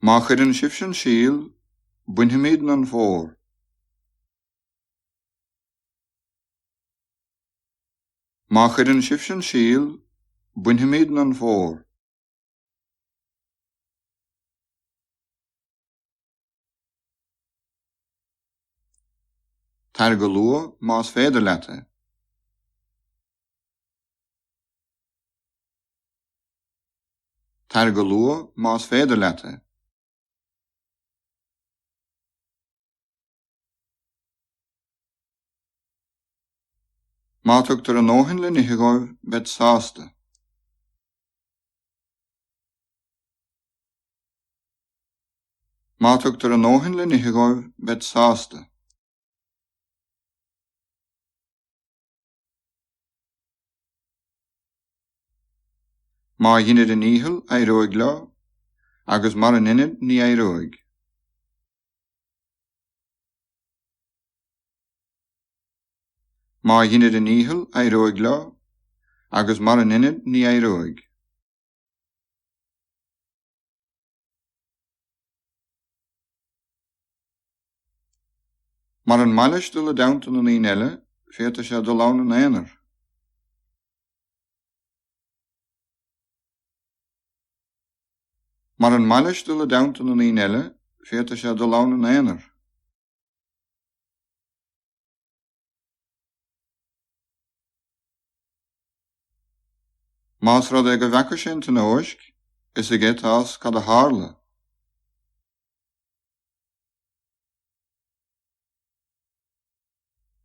Má chuireann sibhse an síol, bainfimidne an fómhar. Má chuireann sibhse an síol, bainfimidne an fómhar. Tar go luath más féidir leat é. Tar go luath más féidir leat é. Má tugtar a ndóthain le n-ithe dhóibh beid sásta. Má tugtar a ndóthain le n-ithe dhóibh beid sásta. Má dheinid a ndícheall éireoidh leo, agus mara ndeinid ní éireoidh. Má dheinid a ndícheall éireoidh leo, agus mara ndeinid ní éireoidh. Maran maith leis dul i dteannta na ndaoine eile, féadfaidh sé dul ann ina aonar. Maran maith leis dul i dteannta na ndaoine eile, féadfaidh sé dul ann ina aonar. Más rud é go bhfeaca sé an tionóisc, is aige atá a fhios cad a tharla.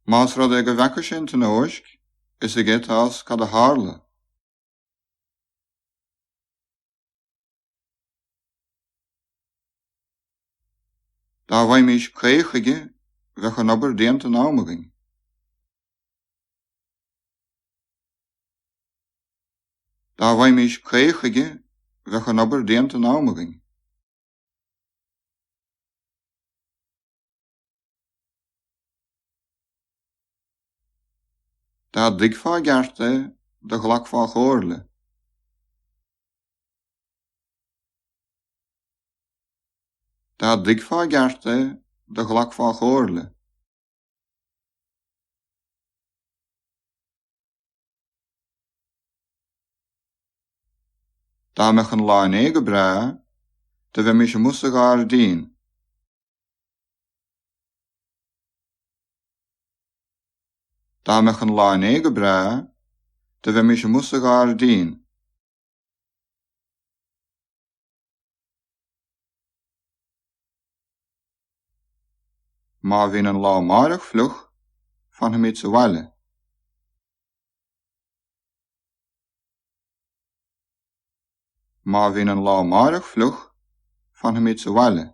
Más rud é go bhfeaca sé an tionóisc, is aige atá a fhios cad a tharla. Dá bhfaighimís caor chuige, bheadh an obair déanta in am againn. Dá bhfaighimís caor chuige, bheadh an obair déanta in am againn. Dá dtuigfeá i gceart é, do ghlacfá a chomhairle. Dá dtuigfeá i gceart é, do ghlacfá a chomhairle. Dá mbeadh an lá inné go breá, do bheimís amuigh sa ghairdín. Dá mbeadh an lá inné go breá, do bheimís amuigh sa ghairdín. Má bhíonn an lá amáireach fliuch, fanfaimid sa bhaile. Má bhíonn an lá amáireach fliuch, fanfaimid sa bhaile.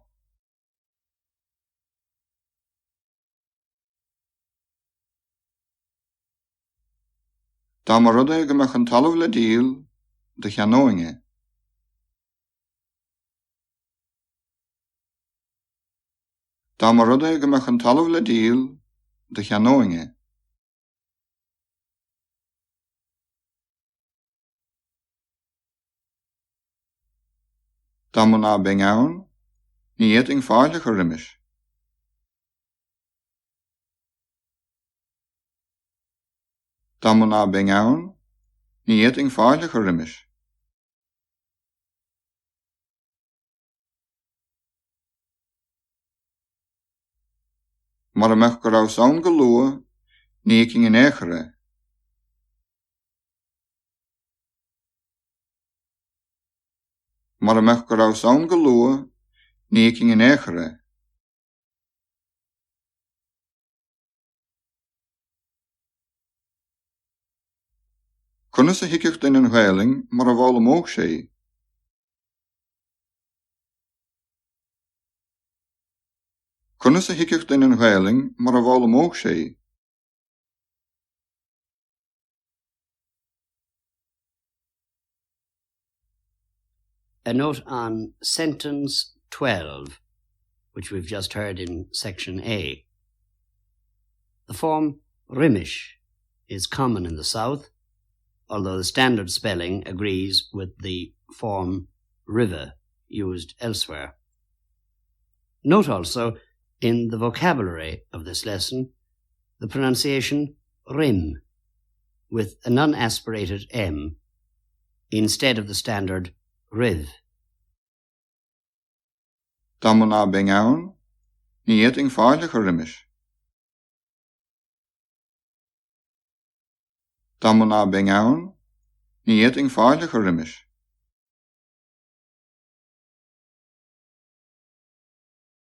Dá mba rud é go mbeadh an talamh le díol, do cheannóinn é. Dá mba rud é go mbeadh an talamh le díol, do cheannóinn é. Dá mba ná beinn ann, ní fhéadfainn fáilte a chur roimis. Dá mba ná beinn ann, ní fhéadfainn fáilte a chur roimis. Mura mbeadh go rabhas ann go luath, ní fheicfinn in aon chor é. Mura mbeadh go rabhas ann go luath, ní fheicfinn in aon chor é. Conas a thuigfeadh duine an Ghaelainn mura bhfoghlaimeodh sé í? Conas a thuigfeadh duine an Ghaelainn mura bhfoghlaimeodh sé í? A note on sentence 12, which we've just heard in section A. The form roimis is common in the south, although the standard spelling agrees with the form roimhe used elsewhere. Note also, in the vocabulary of this lesson, the pronunciation rim with an unaspirated M instead of the standard roimh. Dá mba ná beinn ann, ní fhéadfainn fáilte a chur roimis. Dá mba ná beinn ann, ní fhéadfainn fáilte a chur roimis.